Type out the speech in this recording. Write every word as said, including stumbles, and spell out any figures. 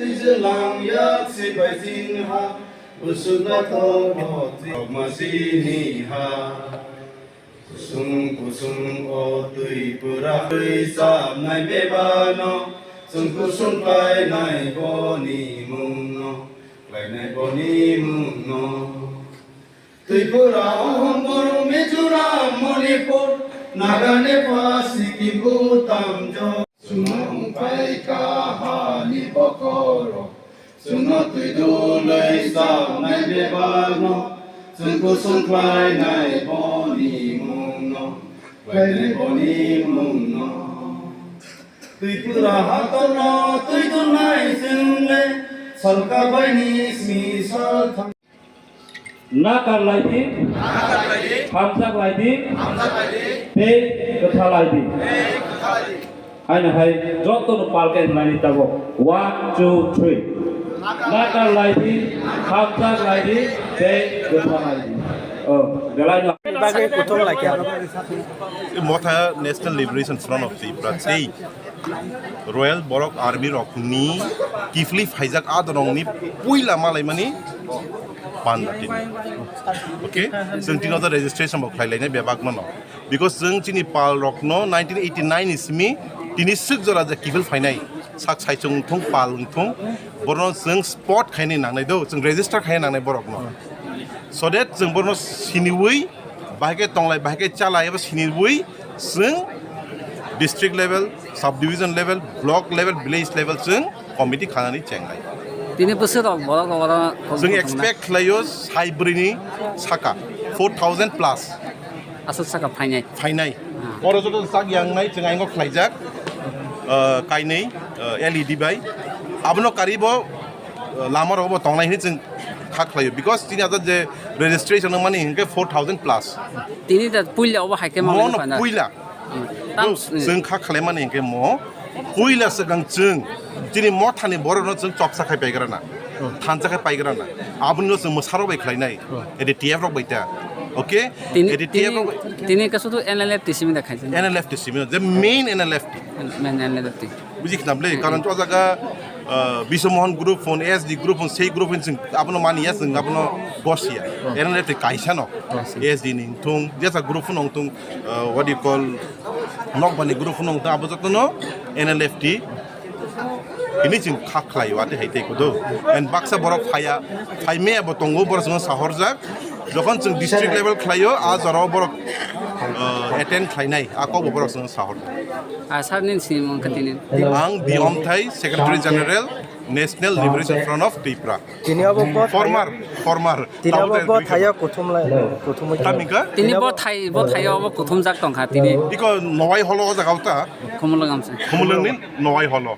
Jelang yak sipai jin ha, busuk na to bo ti ma sini ha. Kusung kusung o Tripura, twi chapnai bebano, chwng kusung khlainai boni mungno, khlainai boni mungno. Tripura, Ahom, Boro, Mizoram, Manipur, Naga, Nepal, Sikkim, Bhutan, Jo-, Chwng wngpai kha hani bokhorok, chwngno twi dului chapnai bebakno, chwng kusung khlainai boni mungno, khlainai boni mungno. Tripura hatorno twi dulnai chwngle, salka baini simi saltham. Nakarlaidi, hamjaklaidi, tei kwthalaidi. Haino hai jotono palke hwnani tabok. One, two, three. Nakarlaidi, hamjaklaidi, tei kwthalaidi. Oh, belai no. Bagwi kutung laikha. Motha National Liberation Front of Tripura tei Royal Borok Army rokni kiphilwi phaijak a dorongni puila malaimani panda tini. Okay? Chwng tini oda registration bo khlai lainai bebak mano. Because chwng chini pal rokno nineteen eighty-nine ni simi tini swk jora je kiphil phainai. Sak saichung wngthung, pal wngthung, borno chwng spot khainai nangnai do, chwng register khainai nangnai borokno. So that chwng borno siniwi, bahai khe tonglai, bahai khe chalai, abo siniwi chwng district level, sub division level, block level, village level chwng committee khanani chengnai. Tini bwswk rok borok rok oro Chwng expect khlaio sai bwrwini saka four thousand plus aswk saka phainai. Phainai. Oro joto sak yangnai chwng aingo khlaijak, uh, kainwi, uh, L E D bai. Abono karibo, uh, lama rogo bo tongnai hinwi chwng kha khlaio. Because tini ajat je registration wngmani hinkhe four thousand plus. Tini da puila obo hai khe Mono puila. Tam No, chwng kha khlaimani hinkhe mo puila swkang chwng chini mothani borokno chwng chopsa khai paigrana, thansa khai paigrana, aboni no chwng mwsarok bai khlainai, ede T F rok bai ta, okay? Tini, ede T F tini, rok bai tini ka sudu N L F T simi da khaijak. N L F T simi, the main N L F T. Main N L F T. Buji khna bwle, karon to jaga, uh, Biswa Mohan group phone, S D group phone, sei group phone chwng abono mani ya, chwng abono gosia. N L F T kaisa no, S D ni thung, jesa group phone thung, uh, what do you call, nokbani group phone thung, abo jotono N L F T. Ini chwng kha khlai, wati hai tei kudo. And baksa borok phaya, phai me abo tongo, borok chwng sahorjak. Jokhon chwng district level khlaio, a jorao borok, uh, attend khlainai, a kokbo borok chwng sahorjak. Ah, sir, nin sini mong katinin. Ang Biyom Thai, Secretary General, National Liberation Front of Tripura. Tini abo bo Former, former. Tini abo Tabuk bo thayo kuthum lai, kuthum lai. Tamika? Tini bo thai, bo thayo abo kuthum jak tongkha tini. Iko Nowai Holo o jaga uta. Khumulwng amse. Khumulwng ni Nowai Holo.